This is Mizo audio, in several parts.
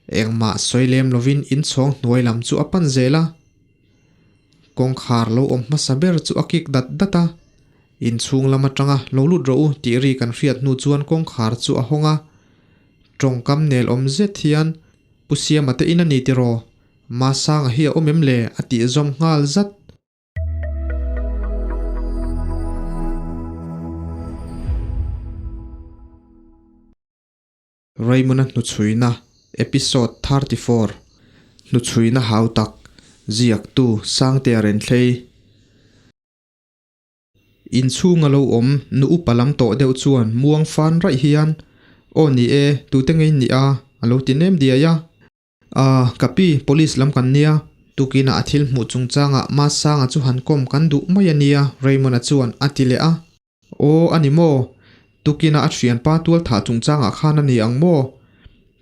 Engmah sawi lem lovin inchhawng hnuai lam chu a pan zel a. Kawngkhar lo awm hmasa ber chu a kik dat dat a. Inchhung lam atanga lo lut rawh u tih ri kan hriat hnu chuan kawngkhar chu a hawng a. Tawngkam nel awm zet hian Pu Siama te in a ni tiraw? Masanga hi a awm em le? a tih zawm nghal zat. Raymond-a hnuchhuina Episode 34 Hnuchhuina hau tak Ziaktu Sangtea Renthlei Inchhunga lo awm nu upa lam tawh deuh chuan muang fan raih hian Aw ni e, tute ngei ni a? a lo ti nem diai a. Ahh, ka pi, police lam kan nia. Tukinah a thil hmuh chungchangah Masanga chu han kawm kan duh mai a nia, Raymond-a chuan a ti leh a. Aw, a ni maw? Tukinah a thianpa tual thah chungchangah khan a ni ang maw?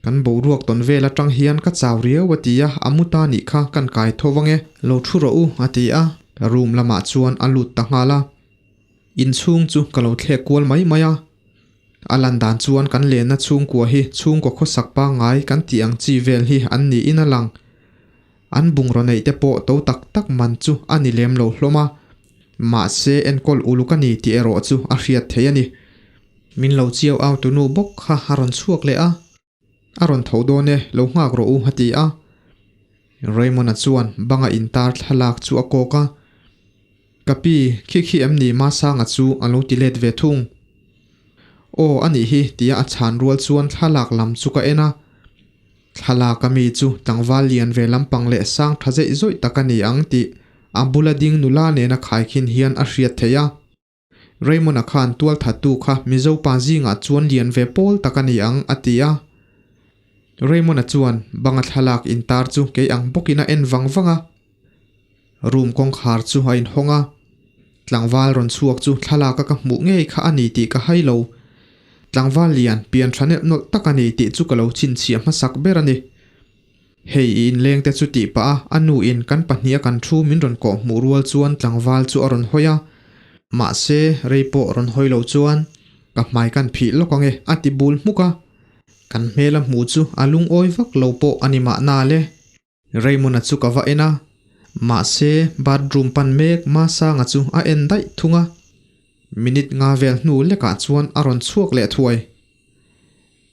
Kan boruak tawn vel atang hian ka chau riau a ti a, a mu ta nih kha kan kai tho vang e. Lo thu rawh u, a ti a. Room lamah chuan a lut ta nghal a. Inchhung chu ka lo thlek kual mai mai a. A lan dan chuan kan lenna chhungkua hi chhungkaw khawsak pangngai kan tih ang chi vel hi an niin a lang. An bungraw neih te pawh to tak tak man chu a ni lem lo hlawm a, mahse enkawl uluk a ni tih erawh chu a hriat theih a ni. Min lo chiau au tunu bawk kha a rawn chhuak leh a, A rawn tho dawn e, lo nghak rawh u a ti a. Raymond-a chuan banga intar thlalak chu a kawk a. Ka pi, khi khi em ni Masanga chu a lo ti let ve thung. Aw a nih hi tia a chhan rual chuan thlalak lam chu ka en a. Thlalak a mi chu tlangval lian ve lampang leh sang tha zeih zawih tak a ni ang tih a bula ding nula nena khaikhin hian a hriat theih a. Raymond-a khan tualthattu kha Mizo pa zingah chuan lian ve pawl tak a ni ang, a ti a. Raymond-a chuan banga thlalak intar chu kei ang bawkin a en vang vang a. Room kawngkhar chu a inhawng a. Tlangval rawn chhuak chu thlalaka ka hmuh ngei kha a ni tih ka hai lo. Tlangval lian pian tha nelh nawlh tak a ni tih chu ka lo chhinchhiah hmasak ber a ni. Hei i inleng te chu tih pah a, a nu in kan pahniha kan thu min rawn kawh hmuh rual chuan tlangval chu a rawn hawi a. Mahse, rei pawh rawn hawi lo chuan, Ka hmai kan phih lawk ang e, a ti bul hmuk a. Kan hmel a hmuh chu a lungawi vak lo pawh a ni mahna le. Raymond-a chu ka va en a, mahse bathroom pan mek Masanga chu a en daih thung a. Minute nga vel hnu lekah chuan a rawn chhuak leh thuai.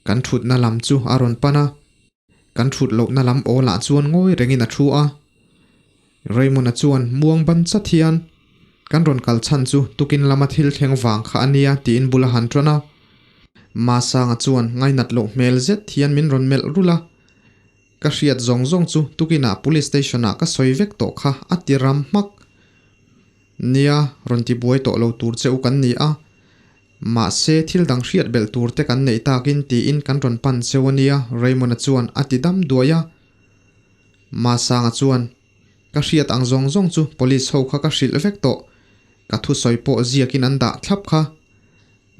Kan thutna lam chu a rawn pan a. Kan thut lohna lam awlah chuan ngawi rengin a thu a. Raymond-a chuan muang ban chat hian, Kan rawn kal chhan chu tukin lama thil thleng vang kha a nia tiin bul a han ṭan a. Masanga chuan ngainat loh hmel zet hian min rawn melh rulh a. Ka hriat zawng zawng chu tukinah police station-ah ka sawi vek tawh kha a ti ram hmak. Nia, rawn ti buai tawh lo tur che u kan ni a. Mahse, thil dang hriat belh tur te kan neih takin tiin kan rawn pan cheu a nia, Raymond-a chuan a ti dam duai a. Masanga chuan, Ka hriat ang zawng zawng chu police ho kha ka hrilh vek tawh, ka thusawi pawh ziakin an dah thlap kha.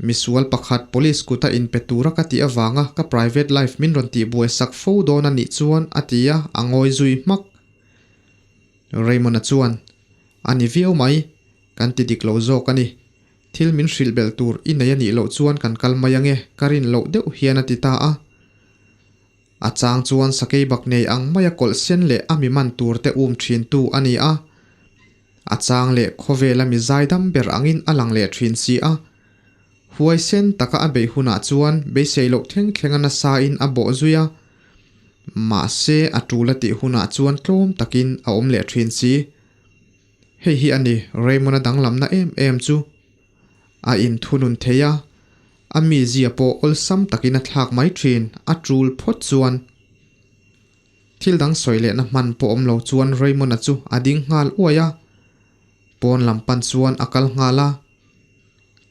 Misual pakhat police kuta inpe tura ka tih avanga ka private life min rawn tihbuai sak fo dawn a nih chuan a ti a, a ngawi zui hmak. Raymond-a chuan, A ni viau mai, kan ti dik lo zawk a ni. Thil min hrilh belh tur i nei a nih loh chuan kan kal mai ange, ka rin loh deuh hian a ti ta a. A chang chuan sakei bak nei ang maia kawlh sen leh a mi man tur te um thin tu a ni a. A chang leh khawvela mi zaidam ber angin a lang leh thin si a. Huai sen taka a beih hunah chuan beisei loh thleng thleng a nasa in a bawh zui a. Mahse a tul a tih hunah chuan tlawm takin a awm leh thin si. Hei hi a ni Raymond-a danglamna em em chu. A inthunun thei a, a mizia pawh awlsam takin a thlak mai thin, a tul phawt chuan. Thil dang sawi lehna hman pawh awm lo chuan Raymond-a chu a ding nghal uai a, pawn lam pan chuan a kal nghal a.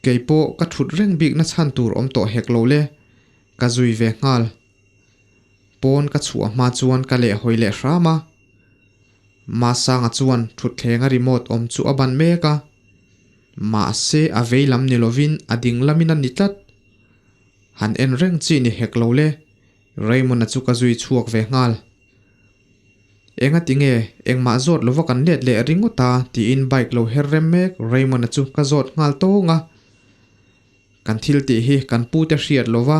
Kei pawh ka thut reng bikna chhan tur awm tawh hek lo le, ka zui ve nghal. Pawn ka chhuah hma chuan ka lehhawi leh hram a. Masanga chuan thutthleng a remote awm chu a ban mek a, mahse a vei lam ni lovin a ding lamin a ni tlat. Han en reng chi ni hek lo le, Raymond-a chu ka zui chhuak ve nghal. Enga tinge engmah zawt lova kan let leh ringawt a tiin bike lo her rem mek Raymond-a chu ka zawt nghal tawng a. Kan thil tih hi kan pute hriat lova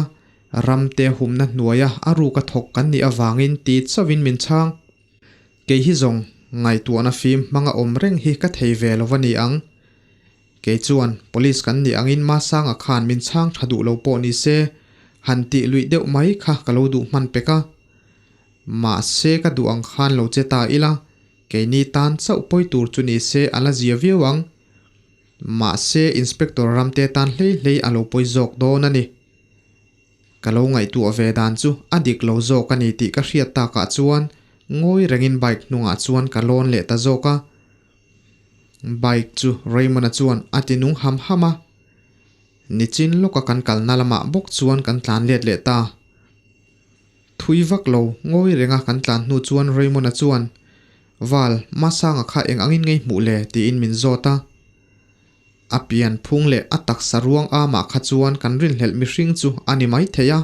Ramte humna hnuaia a ruka thawk kan nih avangin ti chauhin min chhang. Kei hi zawng ngaihtuahna fim hmanga awm reng hi ka thei ve lo va ni ang. Kei chuan police kan nih angin Masanga khan min chhang tha duh lo pawh ni se, han tih luih deuh mai kha ka lo duh hman pek a. Mahse ka duh ang khan lo che ta ila, keini tan chauh pawi tur chu ni se a la zia viau ang. Mahse Inspector Ramte tan hlei hlei a lo pawi zawk dawn a ni. Ka lo ngaihtuah ve dan chu a dik lo zawk a ni tih ka hriat takah chuan ngawi rengin bike hnungah chuan ka lawn leh ta zawk a. Bike chu Raymond-a chuan a ti nung ham ham a. Nichin lawka kan kalna lamah bawk chuan kan tlan let leh ta. Thui vak lo ngawi renga kan tlan hnu chuan Raymond-a chuan, Val, Masanga kha eng angin ngei hmuh le? tiin min zawt a. A pian phung leh a taksa ruang amah kha chuan kan rinhlelh mihring chu a ni maithei a.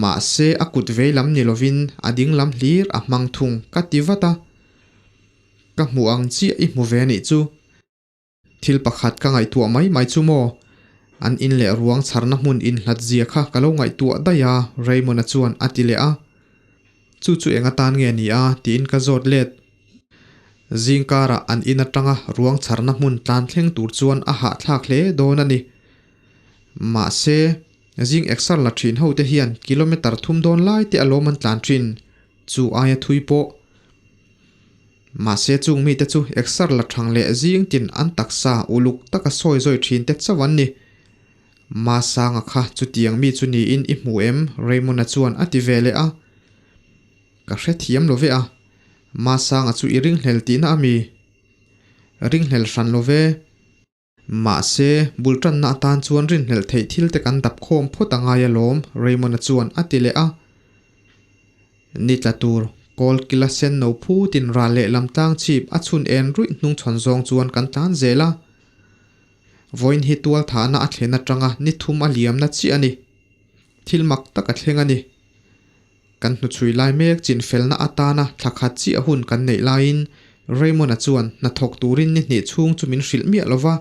Mahse a kut vei lam ni lovin a ding lam hlir a hmang thung ka ti vat a. Ka hmuh ang chiah i hmu ve nih chu. Thil pakhat ka ngaihtuah mai mai chu maw? An in leh ruang chharna hmun inhlat zia kha ka lo ngaihtuah daih a, Raymond-a chuan a ti leh a. Chu chu eng atan nge ni a? tiin ka zawt let. Zingkarah an in atanga ruang chharna hmun tlan thleng tur chuan a hahthlak hle dawn a ni. Mahse, zing exer la thin ho te hian kilometer thum dawn lai te alawm an tlan thin. Chu aia thui pawh. Mahse chung mite chu exer la thang leh zing tin an taksa uluk taka sawi zawi thin te chauh an ni. Masanga kha chutiang mi chu niin i hmu em? Raymond-a chuan a ti ve leh a. Ka hrethiam lo ve a. Masanga chu i ringhlel tihna a mi? Ringhlel hran lo ve. Mahse, bul tanna atan chuan rinhlelh theih thil te kan dap khawm phawt a ngai alawm, Raymond-a chuan a ti leh a. Ni tla tur, kawl kila sen no phutin ral leh lam tlang chhip a chhun en ruih hnung chhawn zawng chuan kan tlan zel a. Vawiin hi tual thahna a thlen atanga ni thum a liamna chiah a ni. Thil mak tak a thleng a ni. Kan hnuchhui lai mek chinfelna atana thla khat chiah hun kan neih laiin Raymond-a chuan hnathawk turin ni hnih chhung chu min hrilh miah lo va.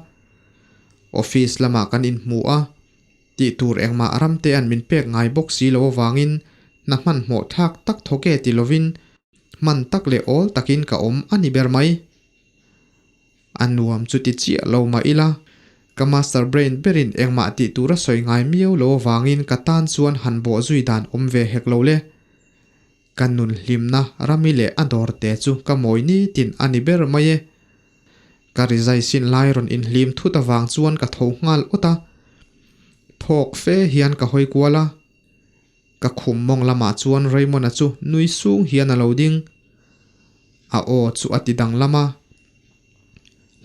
Office lamah kan inhmu a, tih tur engmah Ramtea'n min pek ngai bawk si lo avangin hna hmanhmawh thlak tak thawk e ti lovin hman tak leh awl takin ka awm a ni ber mai. A nuam chu ti chiah lo mah ila, ka master brain berin engmah tih tur a sawi ngai miau lo avangin ka tan chuan han bawh zui dan awm ve hek lo le. Ka nun hlimna Rami leh a dawr te chu ka mawi nitin a ni ber mai e. Ka rizai sin lai rawn inhlim thut avang chuan ka tho nghal awt a. Phawk fe hian ka hawi kual a. Ka khum mawng lamah chuan Raymond-a chu nui sung hian a lo ding. A aw chu a ti danglam a.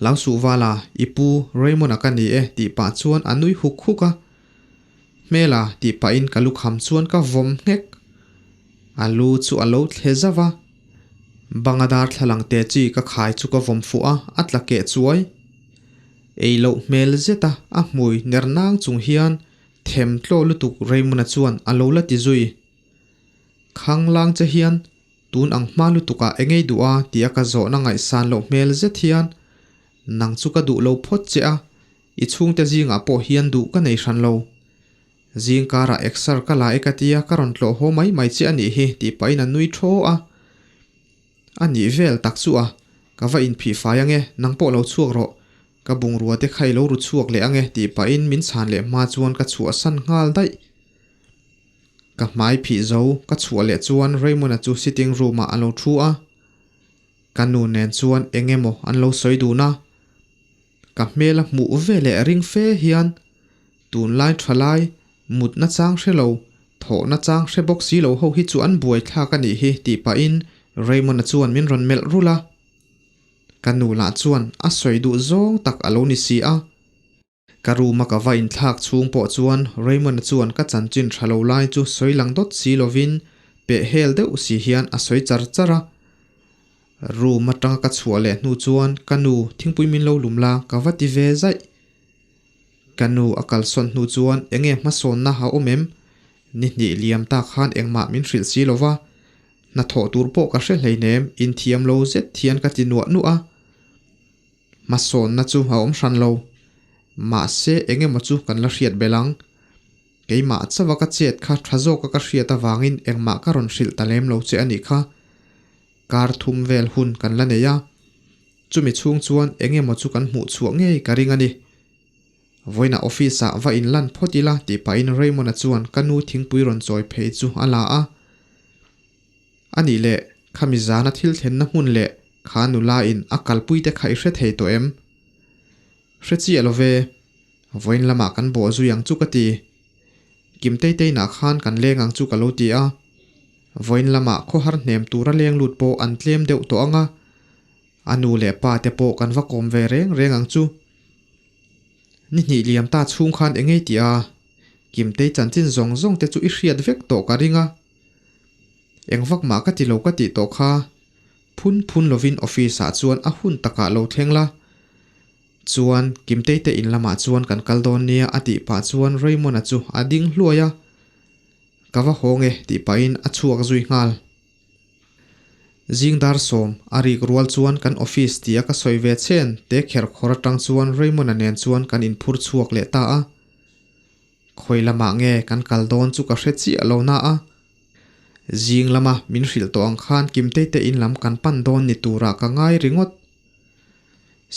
Hlau suh vala, i pu Raymond-a ka ni e tih pah chuan a nui huk huk a. Hmela tih pahin ka lukham chuan ka vawm nghek. A lu chu a lo thle zauh a. Banga darthlalang te chi ka khai chu ka vawm fuh a, a tla keh chuai. Ei loh hmel zet a, a hmui ner nang chung hian Them tlaw lutuk Raymond-a chuan a lo la ti zui. Khang lang che hian tun ang hma lutuk ah engei duh a ti a ka zawhna ngaihsan loh hmel zet hian nang chu ka duh lo phawt che a, i chhungte zingah pawh hian duh ka nei hran lo. Zingkarah exer ka la e ka tia ka rawn tlawh haw mai mai che a nih hi tih pahin a nui thaw a. A nih vel tak chu a, ka va inphih fai ange, nang pawh lo chhuak rawh. Ka bungrua te kha i lo ru chhuak leh ange tih pahin min chhan leh hma chuan ka chhuahsan nghal daih. Ka hmai phih zo ka chhuah leh chuan Raymond-a chu sitting room ah a lo thu a. Ka nu nen chuan eng emaw an lo sawi dun a. Ka hmel a hmuh ve leh ring fe hian tunlai tha lai mutna chang hre lo, thawhna chang hre bawk si lo ho hi chu an buai thlak a nih hi tih pahin Raymond-a chuan min rawn melh rulh a. Ka nu lah chuan a sawi duh zawng tak a lo ni si a. Ka room a ka va inthlak chhung pawh chuan Raymond-a chuan ka chanchin tha lo lai chu sawi lang dawt si lovin peh hel deuh si hian a sawi char char a. Room atanga ka chhuah leh hnu chuan ka nu thingpui min lo lum la ka va ti ve zaih. Ka nu a kalsawn hnu chuan enge hmasawnna a awm em? Ni hnih liam tak khan engmah min hrilh si lova. Hnathawh tur pawh ka hre hleinem, inthiam lo zet hian ka ti nuah nuah a. Hmasawnna chu a awm hran lo. Mahse eng emaw chu kan la hriat belh ang. Keimah chauha ka chet kha tha zawka ka hriat avangin engmah ka rawn hrilh ta lem lo che a nih kha. Kar thum vel hun kan la nei a, chumi chhung chuan eng emaw chu kan hmuh chhuah ngei ka ring a ni. Vawiinah office ah va inlan phawt ila tih pahin Raymond-a chuan ka nu thingpui rawn chawi phei chu a la a. A nih leh, khami zana thil thlenna hmun leh kha nula in a kalpui te kha i hre thei tawh em? Hre chiah lo ve, vawiin lamah kan bawh zui ang chu ka ti. Kim Teiteinah khan kan leng ang chu ka lo ti a. Vawiin lamah khawhar hnem tura leng lut pawh an tlem deuh tawh ang a. A nu leh pa te pawh kan va kawm ve reng reng ang chu. Ni hnih liam ta chhung khan engei tih a, Kimtei chanchin zawng zawng te chu i hriat vek tawh ka ring a. Eng vak mah ka ti lo ka tih tawh kha. Phun phun lovin office ah chuan a hun takah lo thleng la. Chuan Kimtei te in lamah chuan kan kal dawn nia a tih pah chuan Raymond-a chu a ding hluai a. Ka va hawng e tih pahin a chhuak zui nghal. Zing dar sawm a rik rual chuan kan office tia ka sawi ve chen te kher khawr atang chuan Raymond-a nen chuan kan inphur chhuak leh ta a. Khawi lamah nge kan kal dawn chu ka hre chiah lo na a. Zing lama min hrilh tawh ang khan Kimtei te in lam kan pan dawn ni turah ka ngai ringawt.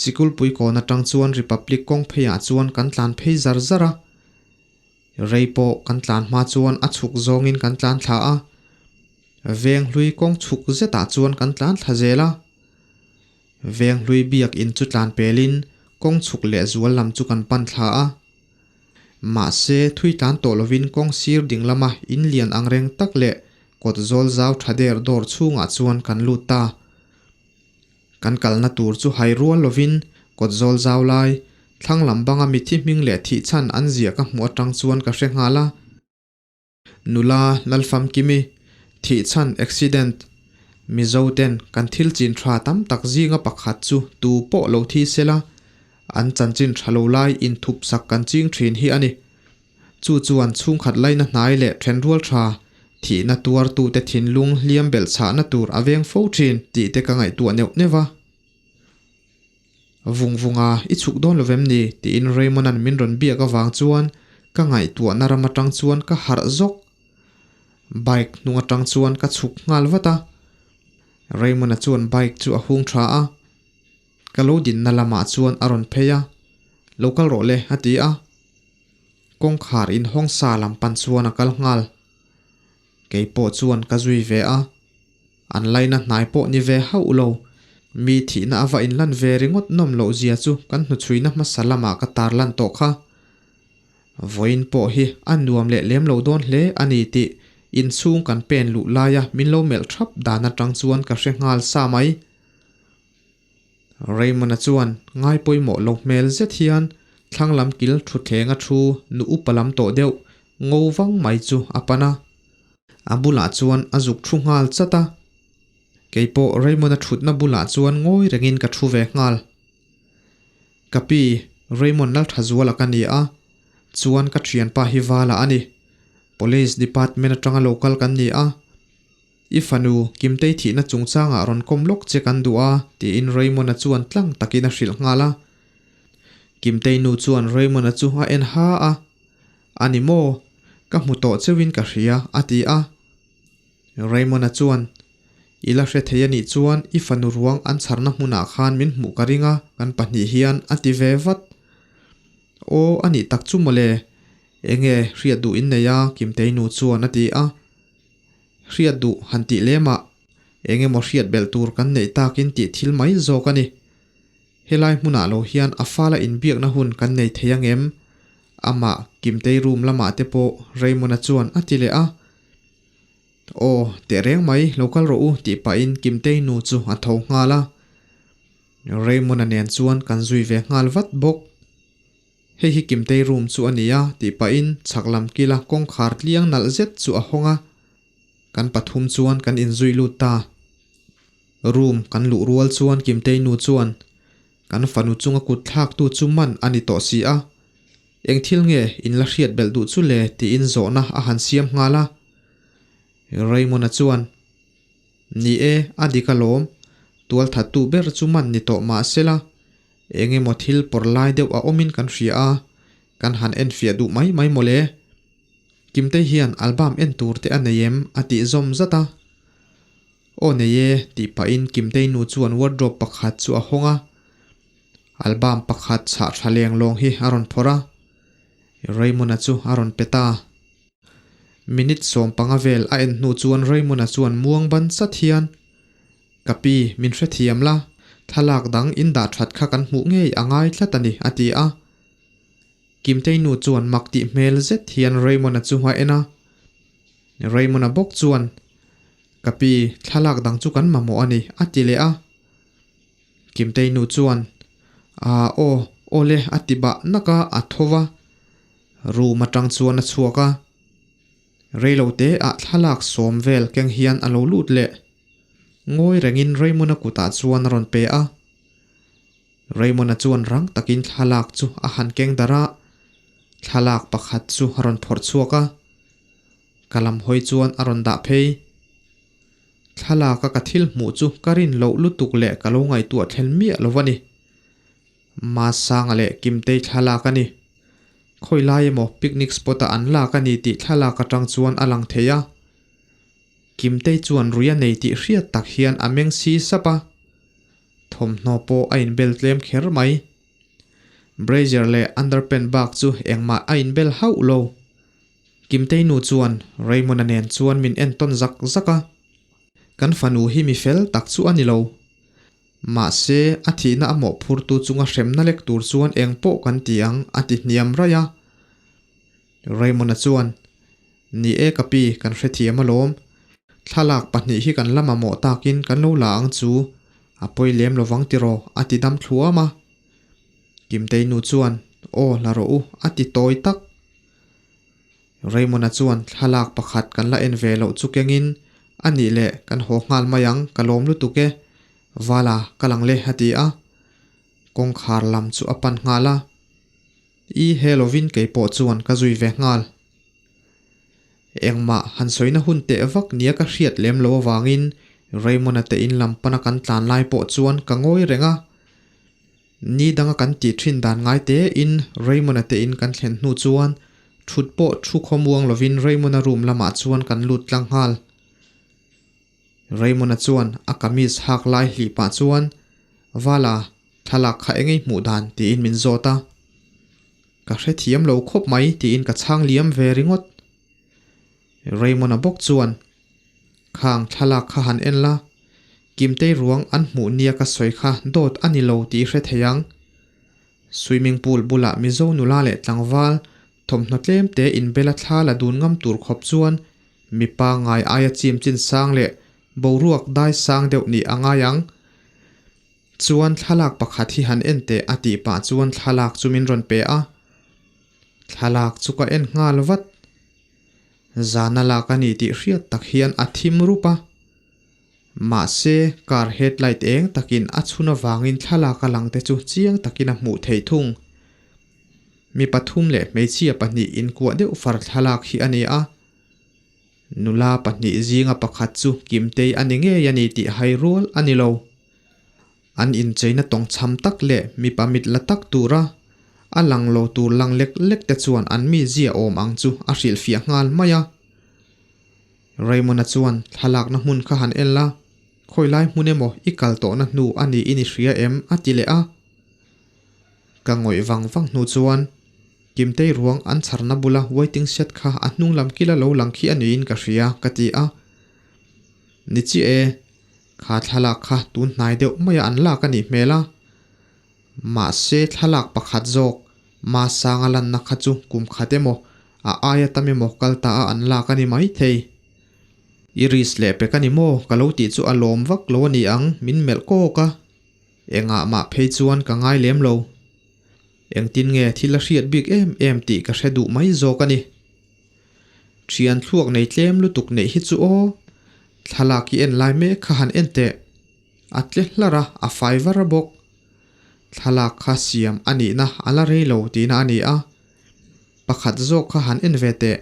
Sikulpui kawn atang chuan Republic kawng pheiah chuan kan tlan phei zar zar a. Rei pawh kan tlan hma chuan a chhuk zawngin kan tlan thla a, veng hlui kawng chhuk zetah chuan kan tlan thla zel a. Veng hlui biakinn chu tlan pelin kawng chhuk leh zual lam chu kan pan thla a. Mahse, thui tlan tawh lovin kawng sir ding lama in lian ang reng tak leh kawt zawl zau tha der dawr chhungah chuan kan lut ta. Kan kalna tur chu hai rual lovin kawt zawl zau lai, thlang lam banga mithi hming leh thih chhan an ziah ka hmuh atang chuan ka hre nghal a. Nula Lalfamkimi, thih chhan accident, Mizo ten kan thil chin tha tam tak zinga pakhat chu tu pawh lo thi sela, an chanchin tha lo lai inthup sak kan ching thin hi a ni. Chu chuan chhungkhat laina hnai leh thenrual tha, thihna tuartute thinlung hliam belh chhahna tur a veng fo thin tih te ka ngaihtuah neuh neuh a. Vung vunga i chhuk dawn lo vem ni? tiin Raymond-a'n min rawn biak avang chuan ka ngaihtuahna ram atang chuan ka harh zawk. Bike hnung atang chuan ka chhuk nghal vat a. Raymond-a chuan bike chu a hung tha a. Ka lo dinna lamah chuan a rawn phei a, Lo kal rawh le, a ti a. Kawngkhar inhawng sa lam pan chuan a kal nghal. Kei pawh chuan ka zui ve a. An laina hnai pawh ni ve hauh lo. Mi thihna a va inlan ve ringawt nawm loh zia chu kan hnuchhuina hmasa lamah ka tarlan tawh kha. Vawiin pawh hi a nuam leh lem lo dawn hle a ni tih inchhung kan pen luh laia min lo melh thap dan atang chuan ka hre nghal sa mai. Raymond-a chuan ngai pawimawh lo hmel zet hian thlang lam kil thutthleng a thu nu upa lam tawh deuh ngo vang mai chu a pan a. A bulah chuan a zuk thu nghal chat a. Kei pawh Raymond-a thutna bulah chuan ngawi rengin ka thu ve nghal. Ka pi, Raymond Lalthazuala ka ni a, chuan ka thianpa hi Vala a ni. Police department atanga lo kal kan ni a. I fanu, Kimtei thihna chungchangah rawn kawm lawk che kan duh a, tiin Raymond-a chuan tlang takin a hrilh nghal a. Kimtei nu chuan Raymond-a chu a en ha a, A ni maw? Ka hmu tawh cheuhin ka hria, a ti a. Raymond-a chuan, I la hre thei a nih chuan i fanu ruang an chharna hmunah khan min hmuh ka ring a, kan pahnih hian, a ti ve vat. Aw, a nih tak chu mawle. Enge hriat duh in nei a, Kimtei nu chuan a ti a. Hriat duh han tih lemah eng emaw hriat belh tur kan neih takin tih thil mai zawk a ni. Helai hmunah lo hian a fala inbiakna hun kan nei thei ang em? Amah Kimtei room lamah te pawh Raymond-a chuan a ti leh a. Aw, tehreng mai, lo kal rawh u tih pahin Kimtei nu chu a tho nghal a. Raymond-a nen chuan kan zui ve nghal vat bawk. Hei hi Kimtei room chu a ni a tih pahin chhak lam kila kawngkhar tliang nalh zet chu a hawng a, kan pathum chuan kan inzui lut ta. Room kan luh rual chuan Kimtei nu chuan kan fanu chunga kut thlaktu chu man a ni tawh si a, eng thil nge in la hriat belh duh chu le tiin zawhna a han siam nghal a. Raymond-a chuan, Ni e, a dik alawm, tualthattu ber chu man ni tawh mah sela, Eng emaw thil pawr lai deuh a awmin kan hria a, kan han enfiah duh mai mai mawle. Kimtei hian album en tur te a nei em? a tih zawm zat a. Aw nei e, tih pahin Kimtei nu chuan wardrobe pakhat chu a hawng a. Album pakhat chhah tha leng lawng hi a rawn phawrh a. Raymond-a chu a rawn pe ta. Minute 15 vel a en hnu chuan Raymond-a chuan muang ban chat hian, Ka pi, min hrethiam la, thlalak dang in dah that kha kan hmuh ngei a ngai tlat a ni, a ti a. Kimtei nu chuan mak tih hmel zet hian Raymond-a chu a en a. Raymond-a bawk chuan, Ka pi, thlalak dang chu kan mamawh a ni, a ti leh a. Kimtei nu chuan, Aa aw, aw le, a ti bah nak a, a tho va. Room atang chuan a chhuak a. Reilote ah thlalak sawm vel keng hian a lo lut leh. Ngawi rengin Raymond-a kutah chuan a rawn pe a. Raymond-a chuan rang takin thlalak chu a han keng darh a, thlalak pakhat chu a rawn phawrh chhuak a. Ka lam hawi chuan a rawn dah phei. Thlalaka ka thil hmuh chu ka rin loh lutuk leh ka lo ngaihtuah thlen miah lo a ni. Masanga leh Kimtei thlalak a ni. Khawi lai emaw picnic spot a an lak a ni tih thlalak atang chuan a lang thei a. Kimtei chuan rui a nei tih hriat tak hian a meng si sap a. Thawmhnaw pawh a inbel tlem kher mai. Brazier leh underpant bak chu engmah a inbel hauh lo. Kimtei nu chuan Raymond-a nen chuan min entawn zak zak a. Kan fanu hi mi fel tak chu a ni lo. Mahse, a thihna a mawhphurtu chunga hremna lek tur chuan eng pawh kan ti ang, a ti hniam raih a. Raymond-a chuan, Ni e ka pi, kan hrethiam alawm. Thlalak pahnih hi kan la mamawh takin kan lo la ang chu, a pawi lem lovang tiraw, a ti dam thluam a. Kimtei nu chuan, Aw, la rawh u, a ti tawi tak. Raymond-a chuan thlalak pakhat kan la en ve loh chu kengin, A nih leh, kan haw nghal mai ang, ka lawm lutuk e. Vala, ka lang le, a ti a. Kawngkhar lam chu a pan nghal a. I he lovin kei pawh chuan ka zui ve nghal. Engmah han sawina hun teh vak nia ka hriat lem lo avangin Raymond-a te in lam pana kan tlan lai pawh chuan ka ngawi reng a. Ni danga kan tih thin dan ngai tein Raymond-a te in kan thlen hnu chuan thut pawh thu khawmuang lovin Raymond-a room lamah chuan kan lut tlang nghal. Raymond-a chuan a kamis hak lai hlih pah chuan, Vala, thlalak kha engei hmuh dan? tiin min zawt a. Ka hrethiam lo khawp mai tiin ka chhang liam ve ringawt. Raymond-a bawk chuan, Khang thlalak kha han en la, Kimtei ruang an hmuh nia ka sawi kha dawt a ni lo tih i hre thei ang. Swimming pool bulah Mizo nula leh tlangval thawmhnaw tlem te inbela thla la dun ngam tur khawp chuan mipa ngai aia chim chin sang leh boruak dai sang deuh nih a ngai ang. Chuan thlalak pakhat hi han en teh a tih pah chuan thlalak chu min rawn pe a. Thlalak chu ka en nghal vat. Zana lak a ni tih hriat tak hian a thim rup a. Mahse, car headlight eng takin a chhun avangin thlalak a lang te chu chiang takin a hmuh theih thung. Mi pathum leh hmeichhia pahnih inkuah deuh far thlalak hi a ni a. Nula pahnih zinga pakhat chu Kimtei a ni ngei a ni tih hai rual a ni lo. An incheina tawngchham tak leh mipa mit la tak tura a lang lo tur lang lek lek te chuan an mi zia awm ang chu a hrilhfiah nghal mai a. Raymond-a chuan thlalakna hmun kha han en la, khawi lai hmun emaw i kal tawhna hnu a niin i hria em? a ti leh a. Ka ngawih vang vang hnu chuan Kimtei ruang an chharna bula waiting shed kha a hnung lam kila lo lang khi a niin ka hria ka ti a. Ni chiah e, kha thlalak kha tun hnai deuh maia an lak a nih hmel a. Mahse thlalak pakhat zawk Masanga lanna kha chu kum khat emaw a aia tam emaw kal ta a an lak a ni maithei. I risk leh pek a ni maw ka lo tih chu a lawm vak lo a ni ang min melh kawk a. Engah mah phei chuan ka ngai lem lo. Engtin nge thil a hriat bik em em tih ka hre duh mai zawk a ni. Thian thluak nei tlem lutuk neih hi chu aw. Thlalak i en lai mek kha han en teh. A tle hlar a, a fai var bawk. Thlalak kha siam a nihna a la rei lo tihna a ni a. Pakhat zawk kha han en ve teh.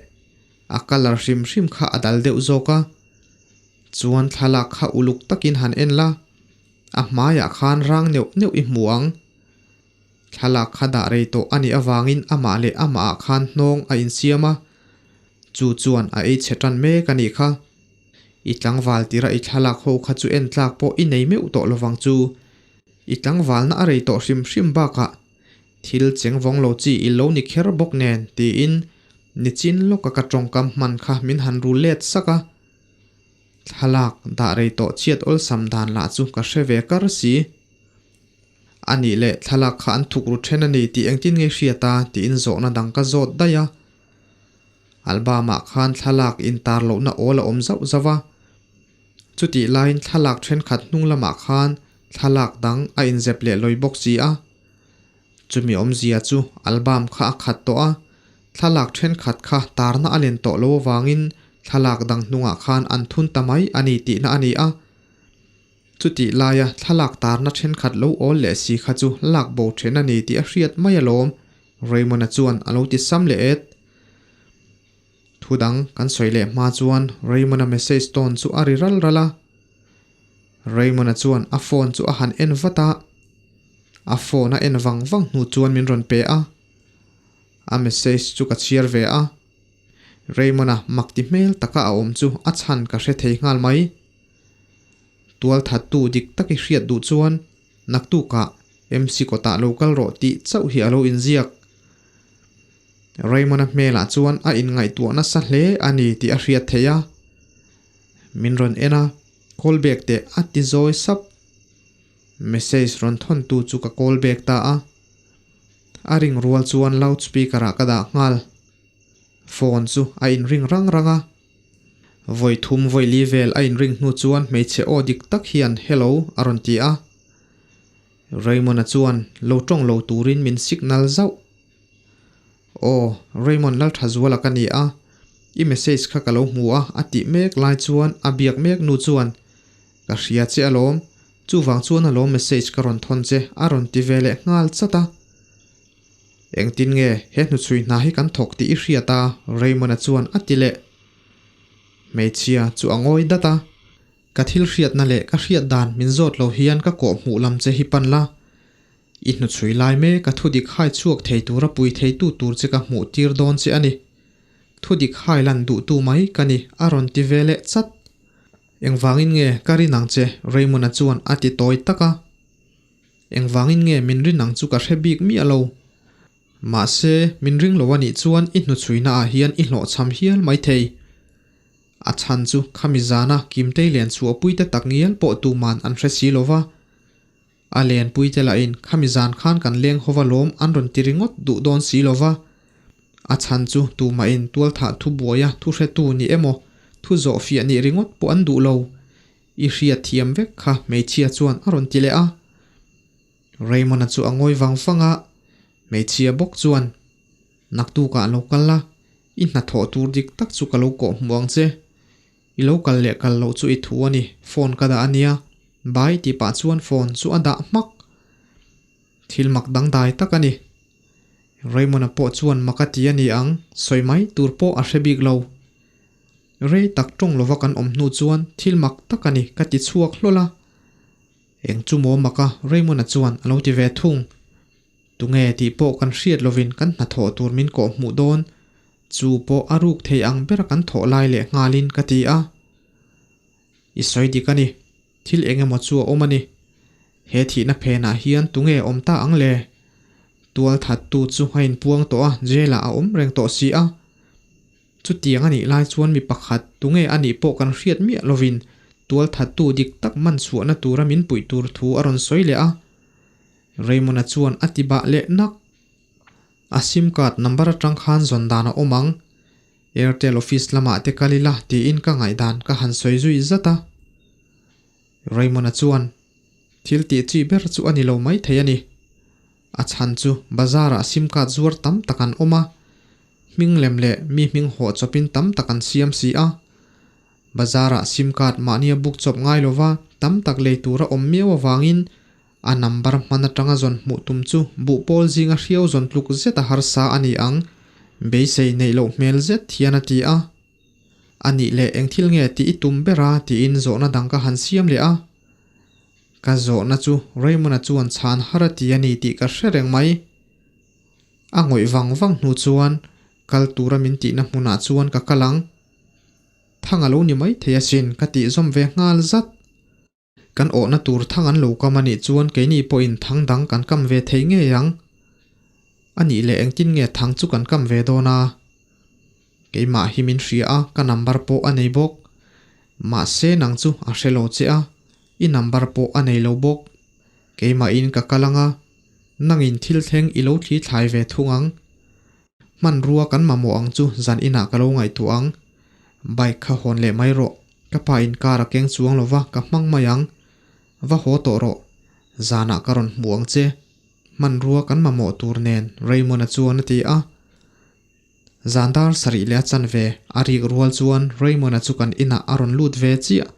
A colour hrim hrim kha a dal deuh zawk a. Chuan thlalak kha uluk takin han en la. A hmaiah khan rang neuh neuh i hmu ang. Thlalak kha dah rei tawh a nih avangin amah leh amahah khan hnawng a insiam a. Chu chuan a ei chhe tan mek a nih kha. I tlangval tira i thlalak ho kha chu en tlak pawh i nei meuh tawh lovang chu. I tlangvalna a rei tawh hrim hrim bakah thil cheng vawng lo chi i lo ni kher bawk nen tiin nichin lawka ka tawngkam hman kha min han ru let sak a. Thlalak dah rei tawh chhiat awlsam dan lah chu ka hre ve kar si. A nih leh thlalak kha an thuk ru then a ni tih engtin nge hriat a tiin zawhna dang ka zawt daih a. Album-ah khan thlalak intar lohna awl a awm zauh zauh a. Chutih laiin thlalak thenkhat hnung lamah khan thlalak dang a inzep leh lawi bawk si a. Chumi awmzia chu album kha a khat tawh a, thlalak thenkhat kha tarna a len tawh lo avangin thlalak dang hnungah khan an thun ta mai a ni tihna a ni a. Chutih laia thlalak tarna thenkhat lo awl leh si kha chu lak bo then a ni tih a hriat mai alawm, Raymond-a chuan a lo ti sam leh et. Thu dang kan sawi leh hma chuan Raymond-a message tawn chu a ri ral ral a. Raymond-a chuan a phone chu a han en vat a, a phone a en vang vang hnu chuan min rawn pe a. A message chu ka chhiar ve a. Raymond-a mak ti hmel taka a awm chu a chhan ka hre thei nghal mai. Tualthattu dik tak i hriat duh chuan naktukah MC kawtah lo kal rawh tih chauh hi a lo inziak. Raymond-a hmelah chuan a inngaihtuah nasa hle a ni tih a hriat theih a. Min rawn en a, call back teh a ti zawi sap. Message rawn thawntu chu ka call back ta a. A ring rual chuan loudspeaker ah ka dah nghal. Phone chu a inring rang rang a. Vawi thum vawi li vel a inring hnu chuan hmeichhe aw dik tak hian hello a rawn ti a. Raymond-a chuan lo tawng lo turin min signal zauh. Aw, Raymond Lalthazuala ka ni a, i message kha ka lo hmu a a tih mek lai chuan a biak mek nu chuan Ka hria che alawm, chuvang chuan alawm message ka rawn thawn che a rawn ti ve leh nghal chat a. Engtin nge he hnuchhui hna hi kan thawk tih i hriat a Raymond-a chuan a ti leh. Hmeichhia chu a ngawi dat a. Ka thil hriatna leh ka hriat dan min zawt lo hian ka kawh hmuh lam che hi pan la. I hnuchhui lai mek a thudik hai chhuak thei tura pui theitu tur che ka hmuh tir dawn che a ni. Thudik hai lan duhtu mai ka ni a rawn ti ve leh chat. Engvangin nge ka rin ang che Raymond-a chuan a ti tawi tak a. Engvangin nge min rin ang chu ka hre bik miah lo. Mahse, min ring lo a nih chuan i hnuchhuina ah hian i hlawhchham hial mai thei. A chhan chu khami zana Kimtei len chhuahpuite tak ngial pawh tuman an hre si lo va. A lenpuite lahin khami zan khan kan leng hova lawm an rawn ti ringawt duh dawn si lo va. A chhan chu tumahin tualthah thu buaia thu hretu ni emaw, thu zawhfiah nih ringawt pawh an duh lo. I hriat thiam vek kha hmeichhia chuan a rawn ti leh a. Raymond-a chu a ngawi vang vang a, hmeichhia bawk chuan, Naktukah lo kal la, i hnathawh tur dik tak chu ka lo kawh hmuh ang che. I lo kal leh kal loh chu i thu a ni, phone ka dah a nia, bye tih pah chuan phone chu a dah hmak. Thil mak dangdai tak a ni. Raymond-a pawh chuan mak a ti a ni ang, sawi mai tur pawh a hre bik lo. Rei tak tawng lova kan awm hnu chuan thil mak tak a ni ka ti chhuak hlawl a. Eng chu maw mak a Raymond-a chuan a lo ti ve thung. Tunge tih pawh kan hriat lovin kan hnathawh tur min kawh hmuh dawn, chu pawh a ruk thei ang bera kan thawh lai leh nghalin ka ti a. I sawi dik a ni, thil eng emaw chu a awm a ni. He thihna phenah hian tunge awm ta ang le? Tual thattu chu a inpuang tawh a, jail-ah a awm reng tawh si a. Chutiang a nih lai chuan mi pakhat tunge a nih pawh kan hriat miah lovin tualthattu dik tak man chhuahna tura min puih tur thu a rawn sawi leh a. Raymond-a chuan a ti bah leh nak. A sim card number atang khan zawn dan a awm ang. Airtel office lamah te kal ila tiin ka ngaihdan ka han sawi zui zat a. Raymond-a chuan thil tih chi ber chu a ni lo maithei a ni. A chhan chu bazar-ah sim card zuar tam tak an awm a, hming lem leh mi hming hawh chawpin tam tak an siam si a. Bazar-ah sim card mahnia book chawp ngai lova tam tak lei tur a awm miau avangin a number hman atanga zawn hmuh tum chu buhpawl zinga hriau zawn tluk zet a harsa a ni ang, beisei neih loh hmel zet hian a ti a. A nih leh eng thil nge tih i tum ber a tiin zawhna dang ka han siam leh a. Ka zawhna chu Raymond-a chuan chhan har a ti a ni tih ka hre reng mai. A ngawih vang vang hnu chuan. Kal tura min tihna hmunah chuan ka kal ang. Thang a lo ni mai thei asin ka tih zawm ve nghal zat. Kan awhna tur thang an lo kam a nih chuan keini pawhin thang dang kan kam ve thei ngei ang. A nih leh engtin nge thang chu kan kam ve dawn a? Keimah hi min hria a, ka number pawh a nei bawk. Mahse nang chu a hre lo che a, i number pawh a nei lo bawk. Keimahin ka kal ang a, nangin thil thleng i lo thli thlai ve thung ang. Hmanrua kan mamawh ang chu zan inah ka lo ngaihtuah ang. Bike kha hawn leh mai rawh, ka pa in car a keng chuang lova ka hmang mai ang. Va haw tawh rawh, zanah ka rawn hmu ang che. Hmanrua kan mamawh tur nen Raymond-a chuan a ti a. Zan dar sarih leh a chanve a rik rual chuan Raymond-a chu kan inah a rawn lut ve chiah.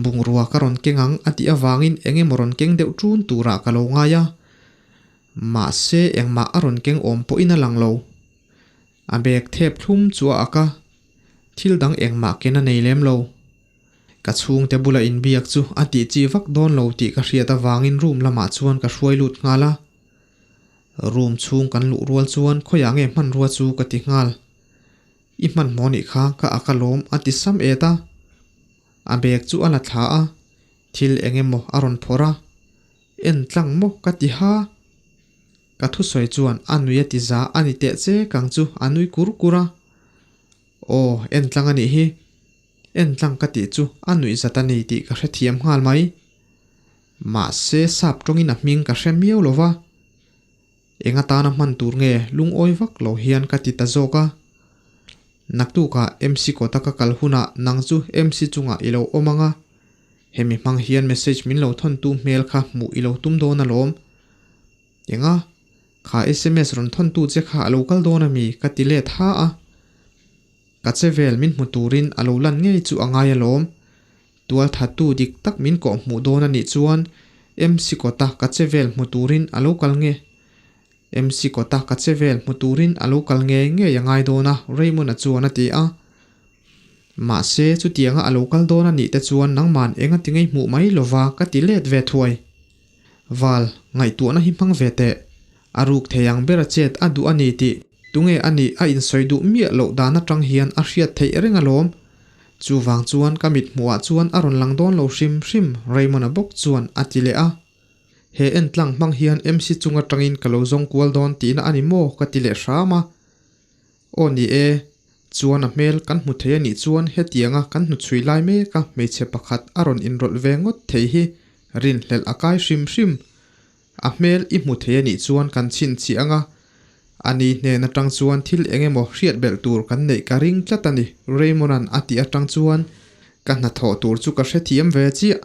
Bungrua ka rawn keng ang a tih avangin eng emaw rawn keng deuh ṭun turah ka lo ngai a. Mahse engmah a rawn keng awm pawhin a lang lo. A bag thep thlum chu a ak a, thil dang engmah ken a nei lem lo. Ka chhungte bula inbiak chu a tih chi vak dawn lo tih ka hriat avangin room lamah chuan ka hruai lut nghal a. Room chhung kan luh rual chuan khawiah nge hmanrua chu ka ti nghal. I hmanhmawh nih kha ka ak alawm a ti sam et a. A bag chu a la thla a, thil eng emaw a rawn phawrh a. En tlang maw ka ti ha? Ka thusawi chuan a nui a ti za a ni teh che kang chu a nui kur kur a. Aw, en tlang a nih hi. En tlang ka tih chu a nuih zat a ni tih ka hrethiam nghal mai. Mahse sap tawngin a hming ka hre miau lo va. Eng atana hman tur nge lungawi vak lo hian ka ti ta zawk a. Naktukah MC kawta ka kal hunah nang chu MC chungah i lo awm ang a. Hemi hmang hian message min lo thawntu hmel kha hmuh i lo tum dawn alawm. Enga? Kha sms rawn thawntu che kha a lo kal dawn ami? Ka ti let ha a. Ka che vel min hmu turin a lo lan ngei chu a ngai alawm. Tualthattu dik tak min kawh hmuh dawn a nih chuan MC kawta ka che vel hmu turin a lo kal nge? MC kawta ka che vel hmu turin a lo kal ngei ngei a ngai dawn a, Raymond-a chuan a ti a. Mahse, chutianga a lo kal dawn a nih te chuan nangman eng a ti ngei hmuh mai lova ka ti let ve thuai. Val, ngaihtuahna hi hmang ve teh. A ruk thei ang ber a chet a duh a ni tih tunge a nih a insawi duh miah loh dan atang hian a hriat theih reng alawm. Chuvang chuan ka mit hmuhah chuan a rawn lang dawn lo hrim hrim, Raymond-a bawk chuan a ti leh a. He entlang hmang hian MC chung atangin ka lo zawng kual dawn tihna a ni maw ka ti leh hram a. Aw ni e, chuan a hmel kan hmu thei a nih chuan hetianga kan hnuchhui lai meka hmeichhe pakhat a rawn inrawlh ve ngawt thei hi rinhlelh a kai hrim hrim. A hmel i hmu thei a nih chuan kan chhinchhiah anga, a ni hnen atang chuan thil eng emaw hriat belh tur kan neih ka ring tlat a ni, Raymond-a'n a tih atang chuan ka hnathawh tur chu ka hrethiam ve chiah.